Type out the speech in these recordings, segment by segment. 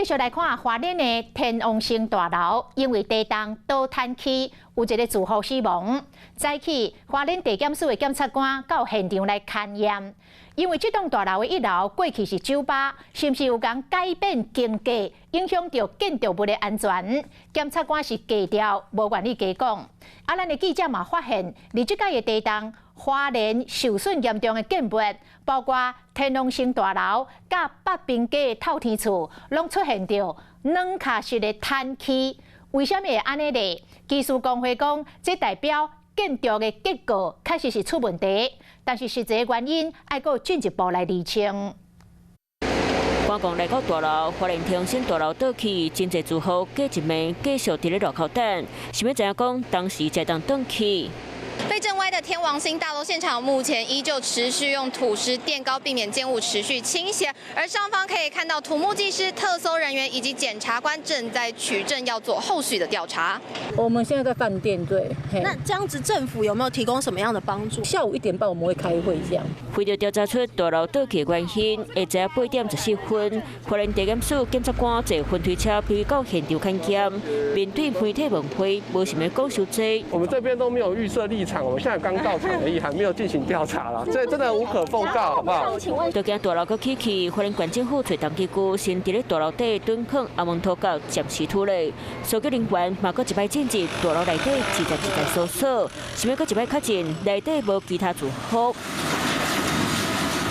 繼續來看花蓮的天王星大樓，因為地動倒坍去，有一個住戶死亡。早起，花蓮地檢署的檢察官到現場來勘驗，因為這棟大樓的一樓過去是酒吧，是毋是有共改變間隔，影響著建築物的安全？檢察官是低調，無願意加講。啊，咱的記者嘛發現，佇這擺的地動，花蓮受損嚴重的建物，包括天王星大樓、佮北平街的透天厝，攏出現著軟跤式的坍去。為啥物會按呢咧？技師公會講，這代表建築的結構確實是出問題，但是實際原因愛閣進一步來釐清。觀光來到大樓，花蓮天王星大樓倒去，真濟住戶隔一暝繼續佇咧路口等，想欲知影講當時這棟倒去。被震歪的天王星大樓現場，目前依舊持續用土石墊高，避免建物持續傾斜。而上方可以看到土木技師、特搜人員以及檢察官正在取證，要做後續的調查。我們現在在飯店，對。那這樣子政府有沒有提供什麼樣的幫助？下午1點半我們會開會，這樣。為著調查出大樓倒去原因，下晝8點14分，花蓮地檢署檢察官坐雲推車飛到現場勘驗，面對媒體問話，無想欲講傷濟。我們這邊都沒有預設立場，我們現在剛到場而已，還沒有進行調查啦，這真的無可奉告，好不好？就驚大樓閣起去，花蓮縣政府揣重機具，先佇咧大樓底蹲囥阿門土角暫時處理。搜救人員嘛閣一擺進入大樓內底，一層一層搜索，想欲閣一擺確認內底無其他住戶。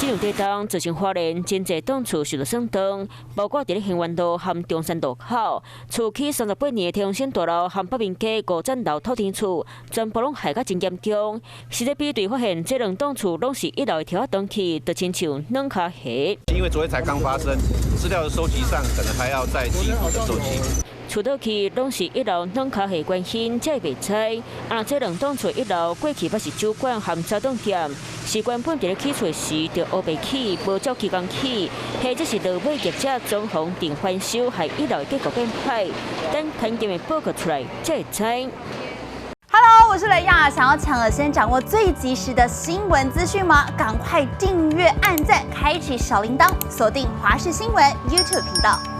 這場地動造成花蓮真濟棟厝受著損斷，包括佇咧興元路和中山路口，厝起38年的天王星大樓和北平街五層樓透天厝，全部攏害甲真嚴重。實際比對發現，這兩棟厝攏是一樓的柱仔斷去，就親像軟跤蟹。因為昨天才剛發生，資料的收集上可能還要再進一步的收集。厝倒去攏是一樓軟跤蟹關係，才會袂知。啊，這兩棟厝一樓過去捌是酒館和早頓店，是原本佇咧起厝時就烏白起，無照施工起，或者是落尾業者裝潢定翻修，害一樓的結構變歹。等勘驗的報告出來，才會知。 Hello，我是雷亞，想要搶先掌握最及時的新聞資訊嗎？趕快訂閱、按讚、開啟小鈴鐺，鎖定華視新聞 YouTube 頻道。